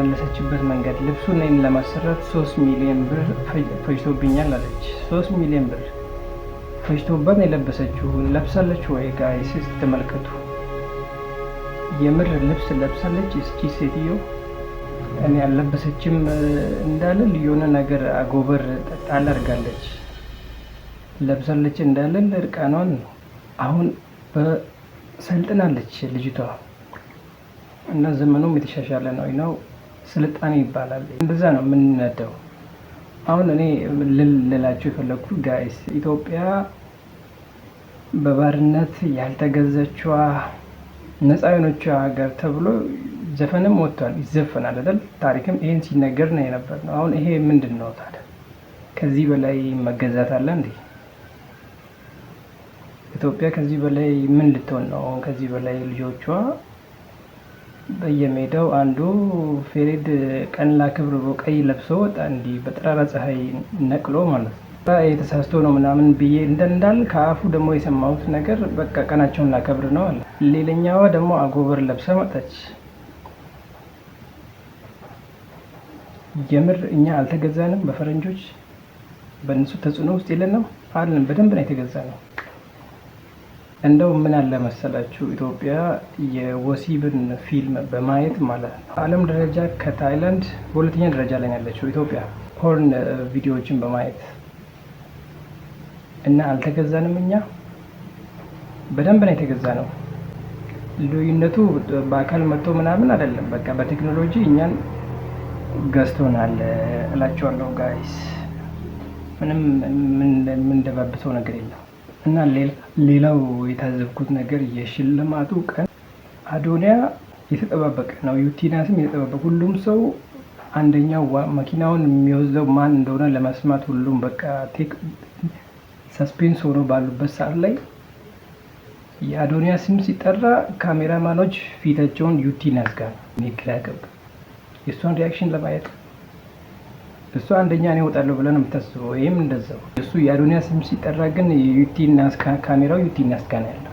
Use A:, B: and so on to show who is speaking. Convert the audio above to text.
A: የመለሰችበት መንገድ ልብሱን እኔን ለማሰራት 3 ሚሊዮን ብር ፈጅቶብኛል አለች። 3 ሚሊዮን ብር ፈጅቶባት የለበሰችው ለብሳለች ወይ guys? እስቲ ተመልከቱ። የምር ልብስ ለብሳለች እስኪ ሴትዮ? እኔ አልለበሰችም እንዳልል የሆነ ነገር አጎበር ጣል አድርጋለች። ለብሳለች እንዳልል እርቃኗን ነው። አሁን በሰልጥናለች ልጅቷ እና ዘመኑም የተሻሻለ ነው፣ ስልጣኔ ይባላል። እንደዛ ነው የምንነዳው። አሁን እኔ ልላችሁ የፈለግኩት guys፣ ኢትዮጵያ በባርነት ያልተገዛችዋ ነፃ የሆነችው ሀገር ተብሎ ዘፈንም ወጥቷል፣ ይዘፈናል አይደል? ታሪክም ይሄን ሲነገር ነው የነበር ነው። አሁን ይሄ ምንድን ነው ታዲያ? ከዚህ በላይ መገዛት አለ እንዴ? ኢትዮጵያ ከዚህ በላይ ምን ልትሆን ነው? አሁን ከዚህ በላይ ልጆቿ በየሜዳው አንዱ period ቀን ላክብር ብሎ ቀይ ለብሶ ወጣ፣ እንዲህ በጠራራ ፀሐይ ነቅሎ ማለት ነው። የተሳስቶ ነው ምናምን ብዬ እንዳል ከአፉ ደግሞ የሰማሁት ነገር በቃ ቀናቸውን ላከብር ነው አለ። ሌላኛዋ ደግሞ አጎበር ለብሳ መጣች። የምር እኛ አልተገዛንም በፈረንጆች? በእነሱ ተጽዕኖ ውስጥ የለንም አለን። በደንብ ነው የተገዛ ነው። እንደው ምን አለ መሰላችሁ፣ ኢትዮጵያ የወሲብን ፊልም በማየት ማለት ነው በዓለም ደረጃ ከታይላንድ በሁለተኛ ደረጃ ላይ ያለችው ኢትዮጵያ porn ቪዲዮዎችን በማየት። እና አልተገዛንም እኛ? በደንብ ነው የተገዛ ነው። ልዩነቱ በአካል መጥቶ ምናምን አይደለም። በቃ በቴክኖሎጂ እኛን ገዝቶናል እላቸዋለሁ guys። ምንም የምንደባብሰው ነገር የለም። እና ሌላው የታዘብኩት ነገር የሽልማቱ ቀን አዶንያ የተጠባበቀ ነው። ዩቲናስም የተጠባበቀ፣ ሁሉም ሰው አንደኛው መኪናውን የሚወስደው ማን እንደሆነ ለመስማት ሁሉም በቃ suspense ሆኖ ባሉበት ሰዓት ላይ የአዶንያ ስም ሲጠራ ካሜራማኖች ፊታቸውን ዩቲናስ ጋር፣ ግራ ገባ። የእሷን reaction ለማየት። እሷ አንደኛ እኔ እወጣለሁ ብለን ነው የምታስበው። ይህም እንደዛው እሱ የአዶንያ ስም ሲጠራ ግን የዩቲናስ ካሜራው ዩቲናስ ጋር ነው ያለው።